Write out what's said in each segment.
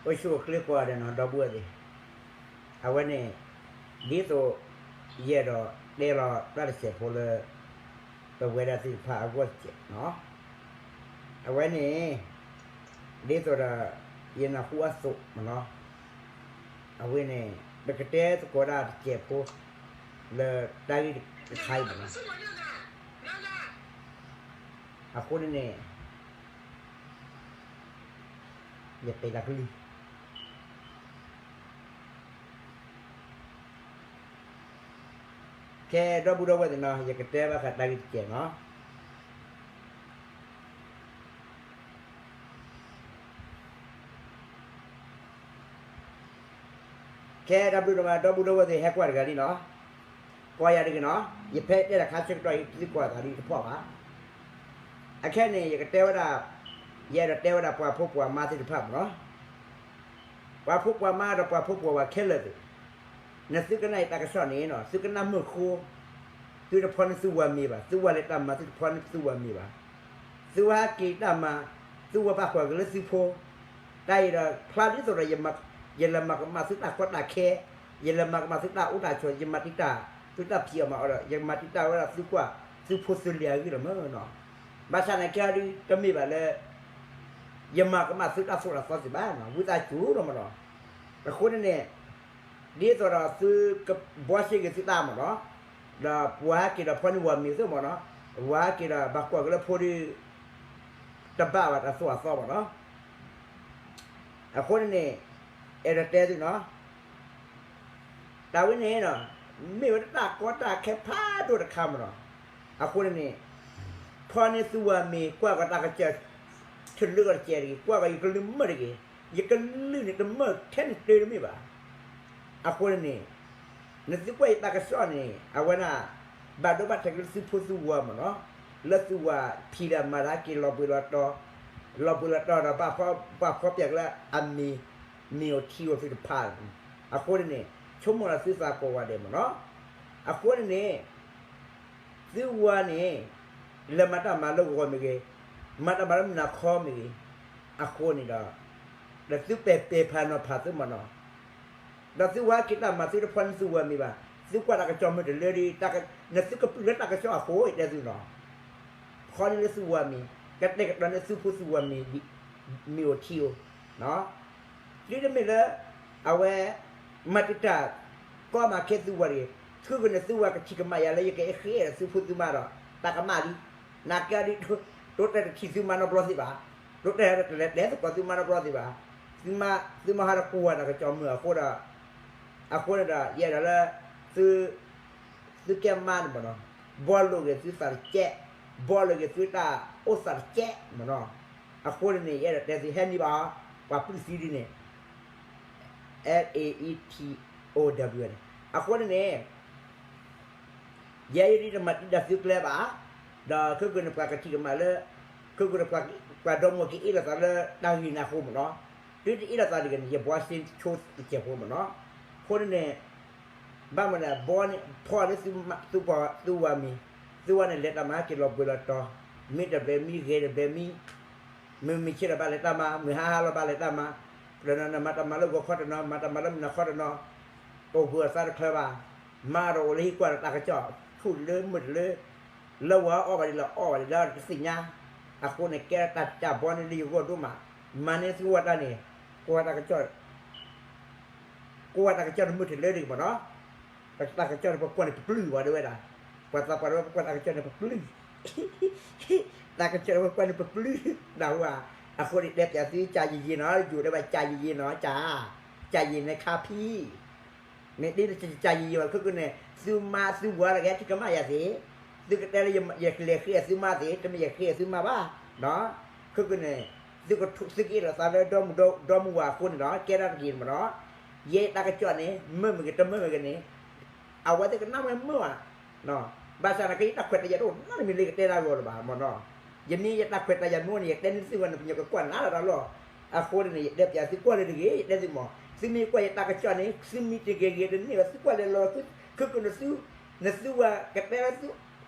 အိၣ်ဆူၣ်အိၣ်ချ့ကိးဂၤဒဲးနီၤ ဒီပုၢ်ဝဲၢ်သ့ၣ်, အဝဲန့ၣ် ဒ်သိး ယအဲၣ်ဒိးတဲလီၤတၢ်တစဲးဖိလၢ ပဝဲဒၣ်သ့ၣ်တဖၣ်အဂီၢ်တစဲးနီၤ, အဝဲန့ၣ် ဒ်သိးဒီး ယနၢ်ဟူအသိးမ့ၢ်နီၤ, အဝဲန့ၣ် ပကတဲသကိးဒၣ်တစဲးဖိ လၢတၢ်ဂ့ၢ်တခါအံၤမ့ၢ်နီၤ, အဃိန့ၣ်န့ၣ် ယတဲတၢ်ကလုၢ် ခဲဒီပုၢ်ဒီဝဲၢ်သ့ၣ်နီၤ ယကတဲဘၣ်ဃးတၢ်ဂ့ၢ်တစဲးနီၤ, ခဲတၢ်ဘျုးဒိၣ်မး ဒီပုၢ်ဒီဝဲၢ်သ့ၣ် ဟဲကွၢ်တဂၤလံနီၤ, ကွၢ်ယၤတဂ့ၤနီၤ, ယဖဲတဲတၢ်ခါဆၢကတီၢ်အံၤ သုကွၢ်သးလံတဖီၣ်ဘၣ်, အခဲန့ၣ် ယကတဲဝဲဒၣ်, ယအဲၣ်ဒိးတဲဝဲဒၣ်ပှၤဖိပှၤမါသ့ၣ်တဖၣ်မ့ၢ်နီၤ, ပှၤဖိပှၤမါဒီးပှၤဖိပှၤဝၤခဲလၢာ်သ့ၣ်, နသုကနၣ်အံၤတၢ်ကစီၣ်န့ၣ်နီၤ သုကနၣ်မုာ်ဃိ, သုတဖီန့ၢ်သုဝၤမ့ၤဘၣ်, သုဝၤလဲၤတၢ်မၤ သုတဖီန့ၢ်သုဝၤမ့ၤဘၣ်, သုဝၤဟဲက့ၤတၢ်မၤ, သုဝၤဘၣ်ကွၢ်က့ၤလၢသုဖိ, တၢ်အံၤဒီးဖျါဒ်သိးဒီး ယလဲၤမၤကမၣ်သုတၢ်ကီတၢ်ခဲ, ယလဲၤမၤကမၣ်သုတၢ်အိၣ်တၢ်ဆိး ယမၤတံာ်တာ်သုတၢ်ဖံးအီၣ်မၤအီၣ်ဒီး ယမၤတံာ်တာ်ဝဲဒၣ်သုကွၢ်, သုဖိသုလံၤအဂ့ၢ်လီၤမ့ၢ်နီၤ, ဘၣ်ဆၣ်န့ၣ်ခဲအံၤဒုးတမ့ၢ်ဘၣ်လၢ ယမၤကမၣ်သုတၢ်သိၣ်တၢ်သီသ့ၣ်ဘၣ်နီၤ ဝံသးစူၤလီၤမ့ၢ်နီၤ, အဃိန့ၣ်န့ၣ် ဒ်သိးဒီးသုကဘှီစ့ၢ်က့ၤသုတၢ်မ့ၢ်နီၤ, ဒီးပှၤဟဲက့ၤဒီးဖီန့ၢ်ဝၤမ့ၤသုမ့ၢ်နီၤ, ပှၤဟဲက့ၤဒီးဘၣ်ကွၢ်က့ၤလၢဖိဒုး တဘၣ်ဘၣ်တၢ်သိၣ်တၢ်သီမ့ၢ်နီၤ, အဃိန့ၣ်န့ၣ် အဲၣ်ဒိးတဲသုနီၤ တၢ်ဝဲန့ၣ်နီၤ မ့ၢ်ဝဲတၢ်ကီတၢ်ခဲဖးဒိၣ်တခါမ့ၢ်နီၤ, အဃိန့ၣ်န့ၣ် ဖီန့ၢ်သုဝၤမ့ၤ ကွၢ်ကီတၢ်ကစၢၢ် တလၢကီတစဲးတဂ့ၤ, ကွၢ်ကီယကလုၢ်မုာ်တဂ့ၤ, ယကလုၢ်န့ၣ်တမုာ်ထဲန့ၣ်တမ့ၢ်ဘၣ်, အဃိန့ၣ်န့ၣ် နသုကွၢ်ယတၢ်ကစီၣ်န့ၣ် အဝဲဒၣ် ဘၣ်ဒိဘၣ်ထံးက့ၤလၢသုဖိသုဝၤမ့ၢ်နီၤ, လၢသုဝၤဖံးတၢ်မၤတၢ်က့ၤလီၤဘှံးလီၤတီၤ, လီၤဘှံးလီၤတီၤဒီး ဘၣ်ဖီပှၤဖီပၠးက့ၤလၢအမ့ၤ မ့ၤအိၣ်ထံအိၣ်သ့ၣ်တဖၣ်, အဃိန့ၣ်န့ၣ် ဆိကမိၣ်လီၤသုသးကိးဂၤဒဲးမ့ၢ်နီၤ, အဃိန့ၣ်န့ၣ် သုဝၤန့ၣ် လဲၤမၤတၢ်မၤလၢဂီၤမ့ၢ်ဂ့ၤ, မၤတၢ်မၤလၢမုၢ်နၤခီမ့ၢ်ဂ့ၤ, အဃိန့ၣ်ဒီး ဒီးသုပဲာ်ပဲာ်ဖးနီၤဖးသုမ့ၢ်နီၤ, ဒီးသုဝၤဟဲက့ၤတၢ်မၤ သုတဖီန့ၢ်သုဝၤမ့ၤဘၣ်, သုကွၢ်တၢ်ကစီၣ်မုာ်တလၢဒီး နသုကပျုၢ်လၢတၢ်ကစီၣ်အဃိ ယတဲသုနီၤ, ဖီန့ၢ်လၢသုဝၤမ့ၤ, ကတဲာ်ကတီၤန့ၢ်သုဖိသုဝၤမ့ၤ, မ့ၤအိၣ်ထံအိၣ် သုတမ့ၢ်လၢ အဝဲ မၤတံာ်တာ် ကီမၤခဲသုဝၤတဂ့ၤ, သုကန့ၣ်သုဝၤကထံၣ်ကမၣ်ယၤလၢယကအဲၣ်ဃ့အဲၣ်ဒီးသုဖိသုမါဒီး တၢ်ကမၣ်လံ, နာ်က့ဒီး တိတဲာ်တထံၣ်သုမါနီတဘျီသ့ၣ်ဘၣ်, တိတဲာ်တလဲၤတဲသကိးသုမါနီတဘျီသ့ၣ်ဘၣ်, သုမါဟးဒီးကွၢ်တၢ်ကစီၣ်မုာ်အဃိဒီး, အဃိန့ၣ်ဒီး ယအဲၣ်ဒိးလၢ သု သုကဲမါန့ၣ်မ့ၢ်နီၤ, ဘှီလိာ်က့ၤသုသးတကဲး, ဘှီလိာ်က့ၤသုတၢ်အိၣ်သးတကဲးမ့ၢ်နီၤ, အဃိန့ၣ်န့ၣ် ယအဲၣ်ဒိးတဲသုဟဲနံၤဘၣ်, ပှၤပျုၢ်သံဒ်န့ၣ် L A E T O W န့ၣ်, အဃိန့ၣ်န့ၣ် ယဲယဒ်တမၤတံာ်တာ်သုကျဲဘၣ်, ဒီးခဲကနံၣ်န့ၣ် ပှၤကထံၣ်ကမၣ်လၢ ခဲကနံၣ်န့ၣ် ပှၤဒီမါဝၤကအ့ၣ်လိာ်သးလၢတၢ်ဂ့ၢ်န့ၣ်အဃိမ့ၢ်နီၤ, တုၤတအ့ၣ်လိာ်သးတဂ့ၤန့ၣ် ယဘှီစ့ဆိတစဲးဖိမ့ၢ်နီၤ, အဃိန့ၣ်န့ၣ် ဘၣ်မနုၤလဲၣ် ဘှီန့ၣ် ဖီလၢသုဝၤမ့ၤ, သုဝၤန့ၣ်လဲၤတၢ်မၤဟဲက့ၤလီၤဘှံးလီၤတီၤ, မ့ၢ်တဘျဲမံ ဂဲၤတဘျဲမံ မုၢ်မုၢ်ဆ့ၣ်ဒီးဘၣ်လဲၤတၢ်မၤ, မုၢ်ဟါဟါလီၤဘၣ်လဲၤတၢ်မၤ, တနီၤနီၤမၤတၢ်မၤလၢဂီၤခီတနီၤ, မၤတၢ်မၤလၢမုၢ်နၤခီတနီၤ, အိၣ်ဘှံးအသးတချၢဘၣ်, မါဒီးအိၣ်လၢဟံၣ်ကွၢ်ဒီးတၢ်ကစီၣ် ဆူၣ်တလၢမုာ်တလၢ, လၢဝၤအီၣ်ဘၣ်ဒ်လဲၣ်အီၣ်ဘၣ်ဒ်လဲၣ်တသ့ၣ်ညါ, အဃိန့ၣ် ကဲတၢ်တၢ်ဘှီန့ၣ်လၢယဂီၢ်ဒိၣ်မး, မၤန့ၢ်သုဝၤတၢ်န့ၣ်, ကွၢ်တၢ်ကစီၣ် ကွၢ်တၢ်ကစီၣ်န့ၣ်မုာ်တလၢတဂ့ၤမ့ၢ်နီၤ, ပတၢ်ကစီၣ်န့ၣ် ပကွၢ်န့ၣ်ပပျုၢ်ဝဲဒၣ်ဝဲဒၣ်, ပှၤသးပှၢ်ဒၣ်ဝဲ ပကွၢ်တၢ်ကစီၣ်န့ၣ်ပပျုၢ်, တၢ်ကစီၣ်န့ၣ်ပကွၢ်န့ၣ်ပပျုၢ်, နၢ်ဟူဧါ, အဃိန့ၣ်တဲပၠးသု ကၢ်ယံာ်ယံာ်နီၤ, ယိၤတဲဘၣ်ကၢ်ယံာ်ယံာ်နီၤ, ကၢ်, ကၢ်ယံာ်န့ၣ်ခါဖံ, မ့ၢ်ဒ်န့ၣ်ကၢ်ယံာ်ယံာ်ဘၣ် ခဲကနံၣ်န့ၣ် သုမါသုဝၤလၢကဟဲထံၣ်ကမၣ်ယၤသ့, သုကတဲလၢယလဲၤဃ့သုမါသ့, တမ့ၢ်ယဃ့သုမါဘၣ်, ခဲကနံၣ်န့ၣ် သုကထူ သုကအ့ၣ်လိာ်သးလၢဒီမါဝၤအဃိန့ၣ်ဒီး ကဲဒၣ်တဂ့ၤမ့ၢ်နီၤ, ယဲယတၢ်ကစီၣ်န့ၣ် မုာ်မ့ၢ်ဂ့ၤ တမုာ်မ့ၢ်ဂ့ၤန့ၣ် အဝဲသ့ၣ်ကနၣ်ဝဲမုာ်ဘၣ်, ဘၣ်ဆၣ်န့ၣ်က့ ယတၢ်ခွဲးတၢ်ယာ်တအိၣ်နီတမံၤလၢယကတဲတၢ်ဂီၤလၢၤဘၣ်မ့ၢ်နီၤ, ယမ့ၢ်ယတၢ်ခွဲးတၢ်ယာ်မ့ၢ်အိၣ်န့ၣ် ယတဲန့ၢ်သုဂီၢ်န့ၣ် ပညီကကွၢ်နၤလီၤတၢ်လီၤ, အဃိန့ၣ်န့ၣ် ယတဲပၠးသုကွၢ်လၢတဂ့ၤ ယတဲသုမ့ၢ်, သုမ့ၢ်ကွၢ်ယတၢ်ကစီၣ်န့ၣ် သုမံတဂ့ၤဂ့ၤတန့ၢ်ဘၣ် သုကွၢ်လၢလီၤ, ခဲကနံၣ်န့ၣ်သု, နသုဝၤကတဲလၢသု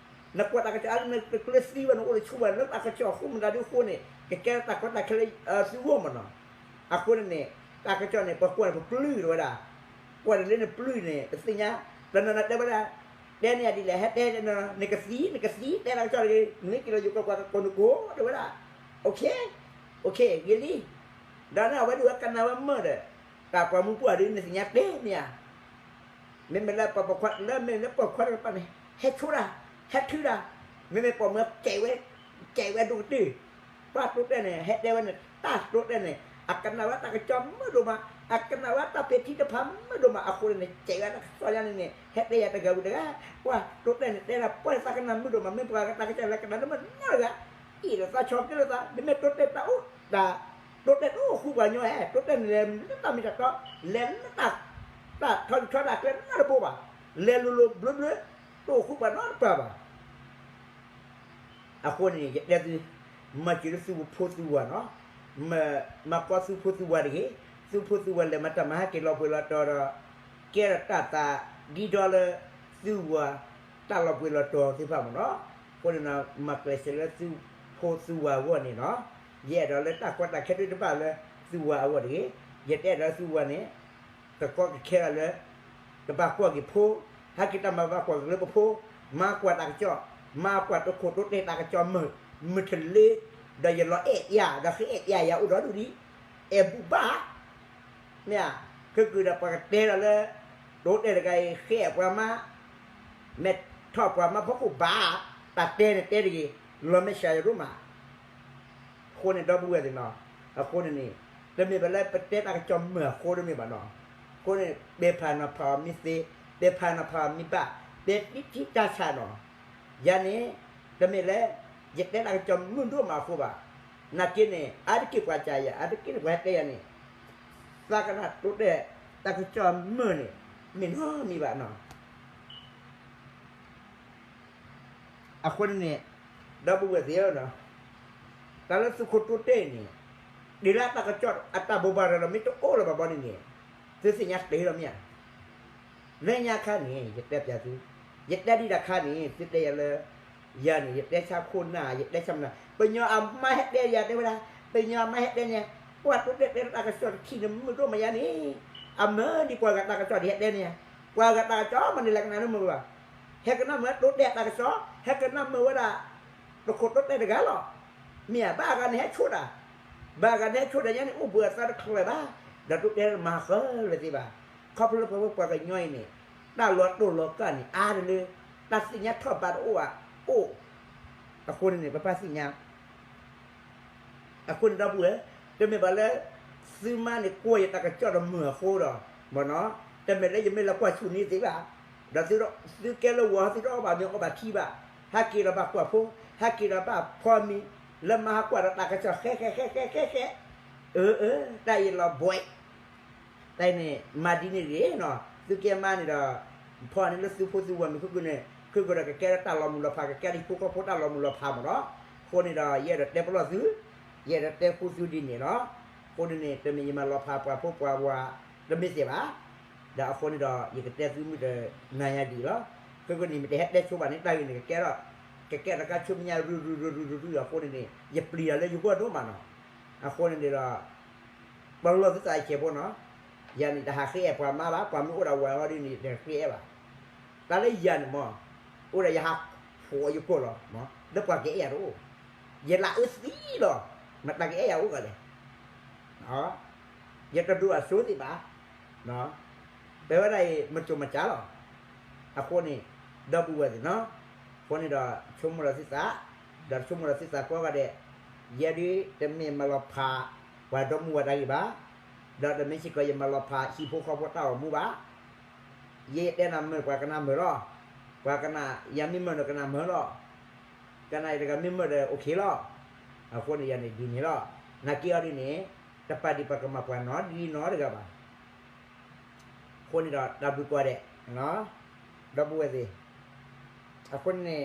နကွၢ်တၢ်ကစီၣ်အါလၢနကျဲသံဘၣ် နအိၣ်တဆူၣ်ဘၣ် လၢတၢ်ကစီၣ်အဃိမတၤဒုးအဃိန့ၣ် ကကဲတၢ်ကီတၢ်ခဲလၢသုဂီၢ်မ့ၢ်နီၤ, အဃိန့ၣ်န့ၣ် တၢ်ကစီၣ်န့ၣ် ပှၤကွၢ်န့ၣ် ပပျုၢ်တဝဲဒၣ်, ကွၢ်တလၢနပျုၢ်န့ၣ် ပသ့ၣ်ညါ, တနီၤနီၤတဲဝဲဒၣ်, တဲန့ၢ်ယၤဒ်လဲၣ်, ဟဲတဲ, နကသံ, နကသံ, တဲတၢ်ကစီၣ်တဂ့ၤ, နမ့ၢ်က့ၤလီၤယိၤကီၢ်ပှၤကကိးနကိး တဲဝဲဒၣ်, အိၣ်ခ့, အိၣ်ခ့, ဂ့ၤလံ, ဒီးန့ၣ်အဝဲဒၣ်ဝဲကနၣ်ဝဲမုာ်ဒီး, တၢ်ပှၤမူပှၢ်ဒ်နသ့ၣ်ညါတဲမ့ၢ်ဧါ မ့မ့ၢ်လၢပှၤပိာ်ခွါလၢမ့ၢ်လၢပိာ်ခွါတကပၤန့ၣ် ဟဲဆိဒၣ်, ဟဲထုဒၣ်, မ့မ့ၢ်ပိာ်မုၣ်ကဲးဝဲ, ကဲးဝဲဒိၣ်ကတၢၢ်, ပှၤတိတဲာ်န့ၣ် ဟဲတဲဝဲန့ၣ် တၢ်တိတဲာ်န့ၣ် အကနၣ်ဝဲတၢ်ကစီၣ်မုာ်ဒိၣ်မး, အကနၣ်ဝဲတၢ်ပဲာ်ထံတဖၣ်မုာ်ဒိၣ်မး, အဃိန့ၣ် ကဲးဝဲတၢ်ကစီၣ်ညါန့ၣ်န့ၣ် ဟဲတဲယၤတဂၤဝံၤတဂၤ, ပှၤတိတဲာ်န့ၣ် တဲဒၣ်ပှၤသးကနၣ်မုာ်ဒိၣ်မး, မ့ၢ်ပှၤကတၢ်ကစီၣ်လၢကနၣ်လၢမုာ်နီတဂၤ, အံၤဒီးသးဆီကဲလၢသး, မ့မ့ၢ်တိတဲာ်တၢ်အိၣ်, တၢ်တိတဲာ်တအိၣ်ဃူပှၤညီဧါ, တိတဲာ်န့ၣ်လဲၤလၢတၢ်မ့ၢ်တၢ်တီ, လဲၤလၢတၢ် တၢ်ထီဒုၣ်ထီဒါကျဲနီတဘိဘၣ်, လဲၤလိၤလိၤဘျၢဘျၢ, တအိၣ်ဃူပှၤနီတပှၤဘၣ်. အဃိန့ၣ် ယတဲသု, မၤစၢၤလၢသုဖိသုဝၤနီၤ, မၤကီသုဖိသုဝၤတဂ့ၤ, သုဖိသုဝၤလဲၤမၤတၢ်မၤဟဲက့ၤလီၤပှ့ၤလီၤတီၤဒီး, ကဲထီၣ်တၢ်သးဒ်ဒီလၢသုဝၤတၢ်လီၤပှ့ၤလီၤတီၤသ့ၣ်တဖၣ်မ့ၢ်နီၤ, အဃိန့ၣ် မၤကျဲးစၢးလၢသုဖိသုဝၤအဂီၢ်န့ၣ်နီၤ, ယအဲၣ်ဒိးလၢတၢ်ကီတၢ်ခဲဒၣ်တဘၣ်လၢသုဝၤအဂီၢ်တဂ့ၤ, ယတအဲၣ်ဒိးလၢသုဝၤန့ၣ် ကကီကခဲလၢ ကဘၣ်ကွၢ်က့ၤဖိ, ဟဲက့ၤတၢ်မၤဘၣ်ကွၢ်က့ၤလၢပဖိ, မၤကွၢ်တၢ်ကစီၣ်, မၤကွၢ်တခိၣ်တိတဲာ်တၢ်ကစီၣ်မုာ်, မုာ်တလ့, ဒီးယလီၤအဲၣ်ယၤ, ဒီးဃ့အဲၣ်ယၤယၤအိၣ်ဒီးဒူၣ်ဒံး, အဲၣ်ဘူၣ်ဘၣ်, မ့ၢ်ဧါ, ခဲကဒီးပှၤကတဲလီၤလၢ တိတဲာ်တဂၤအံၤ ဃ့အဲၣ်ပှၤမါ, မဲာ်ထီၣ်ပှၤမါဖီခိၣ်ဘၣ်, တၢ်တဲန့ၣ်တဲတဂ့ၤ, လီၤမဲာ်ဆှးယၤဒိၣ်မး အဃိန့ၣ် ဒီပုၢ်ဝဲၢ်သ့ၣ်နီၤ, အဃိန့ၣ်န့ၣ် တမ့ၢ်ဘၣ်လၢပတဲတၢ်ကစီၣ်မုာ်အဃိတမ့ၢ်ဘၣ်နီၤ, အဃိန့ၣ် ပဲၤဖးနီၤဖးအီၤမ့ၢ်သ့, ပဲၤဖးနီၤဖးအီၤမ့ၢ်ဘၣ်, ပဲၤတံထံတၢ်ဆးနီၤ, ယၤန့ၣ် တမ့ၢ်လၢ ယတဲတၢ်ကစီၣ်မုာ်ဒိၣ်မးအဃိဘၣ်, နာ်က့န့ၣ် အါတက့ၢ်ပှၤစံးယၤ, အါတက့ၢ်န့ၣ်ပှၤဟဲတဲယၤန့ၣ်, သးကနၣ်တိတဲာ်တၢ်ကစီၣ်မုာ်န့ၣ် မ့ၢ်နီတမံၤဘၣ်နီၤ အဃိန့ၣ်န့ၣ် ဒီပုၢ်ဝဲၢ်သ့ၣ်ဧၢ, တၢ်လၢသုးခိၣ်တိတဲာ်န့ၣ် ဒ်လၢတၢ်ကစီၣ်အတၢ်ဘိးဘၣ်ရၤလီၤမ့ၢ်တအိၣ်လၢၤဘၣ်ဘီန့ၣ်န့ၣ် သုသ့ၣ်ညါတ့ၢ်လီၤမ့ၢ်ဧါ. လၢညါခါန့ၣ် ယတဲပျးသု, ယတဲဒံးတၢ်ခါန့ၣ် သုတဲယၤလၢ ယၤန့ၣ် ယတဲဆါခိၣ်နၢ် ယတဲဆါမနၤ, ပညီအမါဟဲတဲယၤတဲဝဲဒၣ်, ပညီအမါဟဲတဲန့ၣ်, ပှၤတိတဲာ်တဲတၢ်ကစီၣ်တထံၣ်န့ၣ်မုာ်ဒိၣ်မးယၤန့ၣ်, အမုာ်ဒ်ပှၤဂၤတၢ်ကစီၣ်ဒ်ဟဲတဲန့ၣ်, ပှၤဂၤတၢ်ကစီၣ်မ့ၢ်န့ၣ်လဲၤကနၣ်မုာ်ဘၣ် ဟဲကနၣ်မုာ်တိတဲာ်တၢ်ကစီၣ်, ဟဲကနၣ်မုာ်ဝဲဒၣ် တခိၣ်တိတဲာ်တဂၤလီၤ. မ့ၢ်ဧါ, ဘၣ်ဂၤန့ၣ်ဟဲဆိဒၣ်, ဘၣ်ဂၤန့ၣ်ဟဲဆိဒၣ်ညါန့ၣ် အိၣ်ဘှံးအသးတချုးဘၣ်, ဒီးတိတဲာ်မၤဃၢလၢၤသ့ဘၣ်. ခီဖျိလၢပဝဲပှၤကညီအံၤန့ၣ် တၢ်လီၤတိၢ်လီၤကၢ်န့ၣ် အါတလၢ တၢ်သ့ၣ်ညါထီၣ်ဘးတအိၣ်ဘၣ်, အိၣ်, အဃိန့ၣ်န့ၣ် ပဘၣ်သ့ၣ်ညါ အဃိန့ၣ်ဒီပုၢ်ဝဲၢ်, တမ့ၢ်ဘၣ်လၢ သုမါန့ၣ်ကွၢ်ယတၢ်ကစီၣ်တမုာ်အဃိဒီး, မ့ၢ်နီၤ, တမ့ၢ်လၢယမ့ၢ်လၢကွၢ်ဆူၣ်န့ၢ်သ့ဘၣ်, ဒီးသုကဲလၢဝီၤ သုတအီၣ်ဘၣ်မ့ၤအီဘၣ်ထံဘၣ်, ဟဲက့ၤဒီးဘၣ်ကွၢ်ဖိ, ဟဲက့ၤဒီးဘၣ်ဖီမံၤ, လၢမါဟးကွၢ်ဒီးတၢ်ကစီၣ်ဃဲဃဲဃဲဃဲဃဲဃဲ, အၢ အၢ တၢ်အံၤလီၤဘှဲး တၢ်အံၤန့ၣ် မၤဒ်န့ၣ်တဂ့ၤနီၤ, သုကဲမါန့ၣ်ဒီး ဖီန့ၣ်လၢသုဖိသုဝၤမ့ၢ်ခုၣ်ခုၣ်န့ၣ် ခုၣ်ခုၣ်ဒီးကကဲထီၣ်တၢ်လီၤမုၢ်လီၤဖး ကကဲထီၣ်ဟံၣ်ဖိဃီဖိတၢ်လီၤမုၢ်လီၤဖးမ့ၢ်နီၤ, အဃိန့ၣ်ဒီး ယအဲၣ်ဒိးတဲပလီၢ်သု, ယအဲၣ်ဒိးတဲဃူသုဒ်န့ၣ်လီၤ. အဃိန့ၣ်န့ၣ် တမ့ၢ်ယမၤလီၤဖးပှၤဖိပှၤဝၤ တမ့ၢ်သ့ဘၣ်, ဒီးအဃိန့ၣ်ဒီး ယကတဲသုမုၢ်တနၤညါဒ်အံၤလီၤ. ခုၣ်ခုၣ်န့ၣ် မ့ၢ်တဟဲတဲဆိဘၣ်န့ၣ် တၢ်ဂ့ၢ်န့ၣ်ကကဲထီၣ်, ကကဲထီၣ်တၢ်ခါဆူမဲာ်ညါရုရုရုရုရုအဃိန့ၣ်န့ၣ် ယပျံၤတၢ်လၢယဂီၢ်ဒိၣ်မးနီၤ. အဃိန့ၣ်န့ၣ်ဒီး ပလီၢ်သုသးအဆဲးဖိနီၤ, ယၤန့ၣ် တဟးဃ့အဲၣ်ပှၤမါဘၣ်, ပှၤမ့ၢ်အိၣ်ဒီးဝၤအီၤဒ်န့ၣ် တဃ့အဲၣ်ဘၣ်. တၢ်လၢယၤန့ၣ်မ့ၢ် အိၣ်ဒီးယဟးဖှိၣ်ယကိာ်လီၤ, လၢပှၤကအဲၣ်ယၤတအိၣ်, ယလၢအအၢသံလီၤ, မတၤကအဲၣ်ယၤအိၣ်ဂၤလဲၣ်. ယတဒိးအစိသ့ဘၣ်. တဲဝဲဒၣ်အံၤ မစိာ်မစၢ်လီၤ. အဃိန့ၣ် ဒီပုၢ်ဝဲၢ်သ့ၣ်နီၤ, အဃိန့ၣ်ဒီး ဆိကမိၣ်ဒီးသုသး, ဒီးဆိကမိၣ်ဒီးသုသးကိးဂၤဒဲး, ယဲဒၣ်တမ့ၢ်မၤလီၤဖး ပှၤဒီမါဝၤတၢ်ဂ့ၢ်ဘၣ်, ဒီးတမ့ၢ်စ့ၢ်ကီးယမၤလီၤဖးဟံၣ်ဖိဃီဖိတၢ်အိၣ်မူဘၣ်. ယတဲနၤမုာ် ပှၤကနၣ်မုာ်လီၤ. ပှၤကနၣ်ယၤမ့ၢ်မုာ်ဒီးကနၣ်မုာ်လီၤ. ကနၣ်ယၤတဂၤမ့ၢ်မုာ်ဒီး okay လီၤ. အဃိန့ၣ်ယၤန့ၣ်ဒ်န့ၣ်လီၤ. နာ်က့အီၤဒ်န့ၣ် တပာ်ဒံးပှၤကမၤပှၤနီတဂၤနီတဂၤဘၣ်. အဃိန့ၣ်ဒီးတၢ်ဘျုးကိးဂၤဒဲး, ဒီပုၢ်ဝဲၢ်သ့ၣ်, အဃိန့ၣ်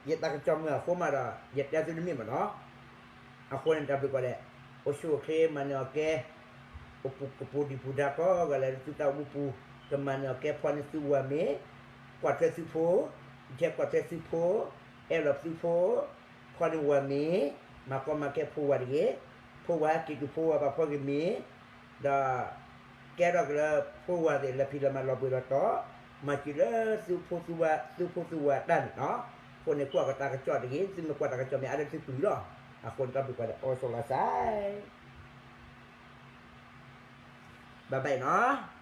ယတၢ်ကစီၣ်မုာ်အဃိမးဒီး ယတဲသုတမ့ၢ်မ့ၢ်နီၤ. အဃိန့ၣ်တၢ်ဘျုးကိးဂၤဒဲး, အိၣ်ဆူၣ်အိၣ်ချ့မၤနၢၤအီၤကဲ, အိၣ်ပူၤကပူၤဒံးပူၤဒါကိးဂၤဒဲးလၢသုတၢ်အိၣ်မူပူၤ, ကမၤနၢၤအီၤကဲ ဖီၣ်န့ၢ်သုဝၤမ့ၤ, ကွၢ်ထွဲသုဖိ, ထဲကွၢ်ထွဲသုဖိ, အဲၣ်လီၤသုဖိ, ဖီၣ်န့ၢ်ဝၤမ့ၤ, မၤကီမၤခဲဖိဝၤတဂ့ၤ, ဖ ဖိဝၤ က့ၤက့ၤဖိဝၤဘၣ်ဖီက့ၤမ့ၤ, ဒီး ကဲထီၣ်က့ၤလၢဖိဝၤသ့ၣ်လၢဖံးလၢမၤလီၤဘှံးလီၤတီၤ, မၤစၢၤလၢသုဖိသုဝၤ သုဖိသုဝၤတၢ်န့ၣ်နီၤ, အဃိန့ၣ်ကွၢ်ကတၢ်ကစီၣ်တဂ့ၤ, သုမ့ၢ်ကွၢ်တၢ်ကစီၣ်မ့ၢ်အါလၢသုပူၤလီၤ, အဃိန့ၣ်တၢ်ဘျုးပှၤဒီးအိၣ်ဆိးလီၤစဲး ဘၣ်ဘၣ်အံၤနီၤ